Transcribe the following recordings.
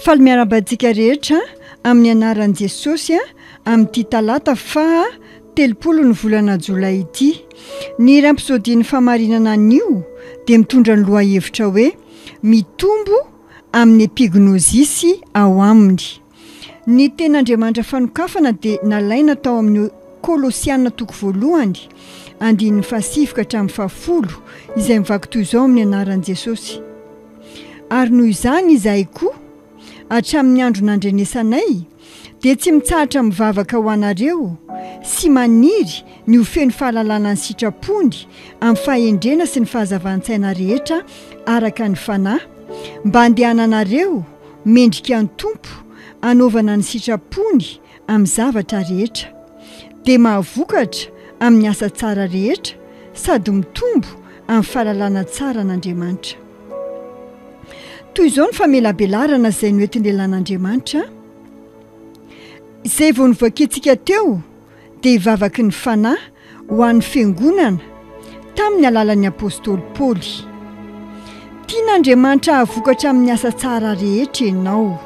Faly miarahaba antsika rehetra amin'ny anaran'i Jesosy amin'ity talata faha 30 ny volana jolay ity. Ny Rampsodian'ny fahamarinana anio dia mitondra ny lohahevitra hoe Mitombo amin'ny epignosis ao aminy. Ny tenin'Andriamanitra fanokafana dia nalaina tao amin'ny Kolosiana toko voalohany, andininy fahasivy ka hatramin'ny fahafolo, izay mivaky toy izao amin'ny anaran'i Jesosy. Ary noho izany izahay koa, hatramin'ny andro nandrenesanay, dia tsy mitsahatra mivavaka ho anareo sy maniry ny ho feno fahalalana ny sitrapony amin'ny fahendrena sy ny fahazavan-tsaina rehetra araka ny Fanahy, mba handehananareo mendrika ny Tompo hanaovana ny sitrapony amin'ny zavatra rehetra, dia mahavokatra amin'ny asa tsara rehetra sady mitombo amin'ny fahalalana tsara an'Andriamanitra. Toy izao ny famelabelarana izay noentin-dehilahin'Andriamanitra, Izay vao novakintsika teo dia hivavaky ny Fanahy ho an'ny Fiangonana tamin'ny alalan'ny apostoly Paoly. Tian'Andriamanitra hahavokatra amin'ny asa tsara rehetra ianao,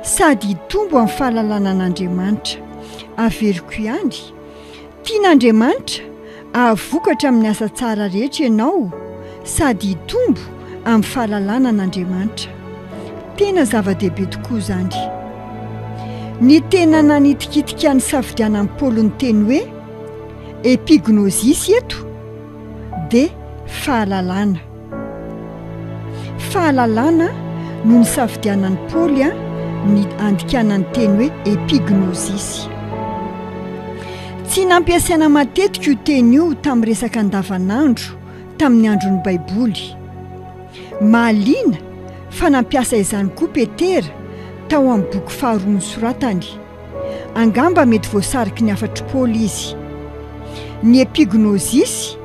sady hitombo amin'ny fahalalana an'Andriamanitra. Averiko ihany, tian'Andriamanitra hahavokatra amin'ny asa tsara rehetra ianao, sady hitombo amin'ny fahalalana an'Andriamanitra. Tena zava-dehibe tokoa izany. Ny tena nanitikitika nisafidianan'i Paoly ny teny hoe epignosis eto dia fahalalana. Fahalalana no nisafidianan'i Paoly ny handikana ny teny hoe epignosis. Tsy nampiasaina matetika io teny io tamin'ny resaka andavanandro tamin'ny andron'ny Baiboly. Mahaliana fa nampiasa izany koa Petera tao amin'ny boky faharoa nosoratany. Angamba mety voasariky ny hafatr'i Paoly izy. Ny epignosis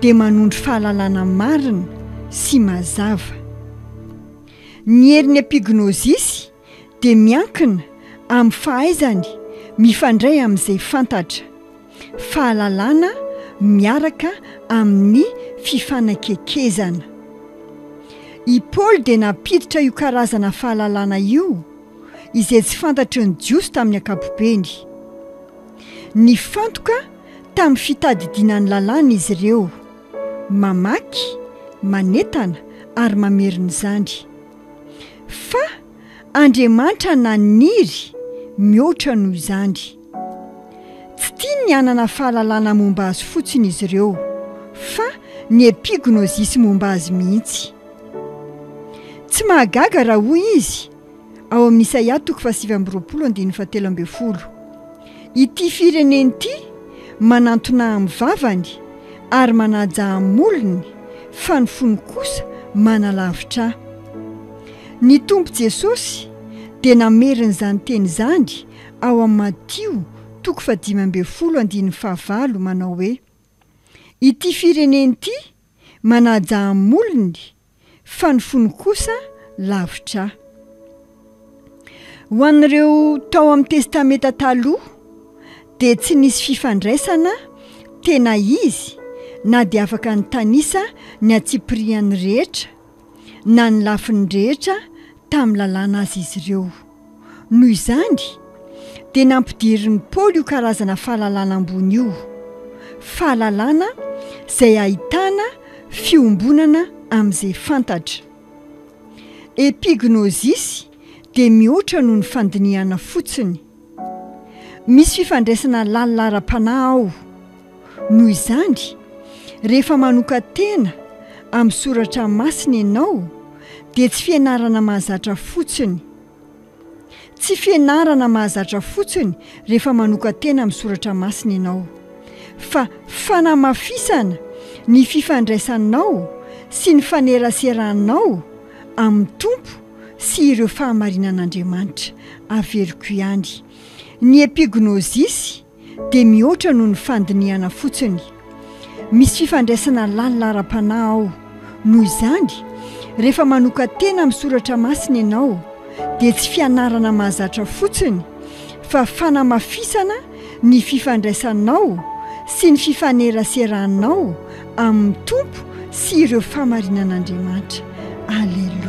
dia manondro fahalalana marina sy mazava. Ny herin'ny epignosis dia miankina amin'ny fahaizany mifandray amin'izay fantatra, fahalalana miaraka amin'ny fifanakekezana. I Paoly dia nampiditra io karazana fahalalana io izay tsy fantatry ny Jiosy tamin'ny ankapobeny. Nifantoka tamin'ny fitadidiana ny lalàna izy ireo, mamaky, manentana ary mamerina izany. Fa Andriamanitra naniry mihoatra noho izany. Tsy tiany ny hanana fahalalana momba Azy fotsiny izy ireo, fa ny epignosis momba Azy mihitsy. Tsy mahagaga raha hoy Izy, ao amin'ny Isaia toko faha29 andininy faha13, Ity firenena ity manantona amin'ny vavany ary manaja amin'ny molony, fa ny fony kosa manalavitra Ahy. Ny Tompo Jesosy dia namerina izany teny izany ao amin'ny Matio toko faha-15 andininy fahavalo manao hoe, Ity firenena ity manaja amin'ny molony fa ny fony kosa lavitra Ahy. Ho an'ireo tao amin'ny Testamenta Taloha dia tsy nisy fifandraisana tena izy na dia afaka nitanisa ny antsipiriany rehetra na ny lafiny rehetra tamin'ny lalàna aza izy ireo. Noho izany, dia nampidirin'i Paoly io karazana fahalalana ambony io, fahalalana izay ahitana fiombonana amin'izay fantatra. Epignosis dia mihoatra noho ny fandinihana fotsiny. Misy fifandraisana lalina ara-panahy ao. Noho izany, rehefa manokan-tena amin'ny soratra masina ianao, dia tsy fianarana mahazatra fotsiny. Tsy fianarana mahazatra fotsiny rehefa manokan-tena amin'ny soratra masina ianao, fa fanamafisana ny fifandraisanao sy ny faneraseranao amin'ny Tompo sy ireo fahamarinan'Andriamanitra. Averiko ihany, ny epignosis dia mihoatra noho ny fandinihana fotsiny. Misy fifandraisana lalina ara-panahy ao. Noho izany, rehefa manokan-tena amin'ny soratra masina ianao, dia tsy fianarana mahazatra fotsiny, fa fanamafisana ny fifandraisanao sy ny fifaneraseranao amin'ny Tompo sy ireo fahamarinan'Andriamanitra. Aleloia!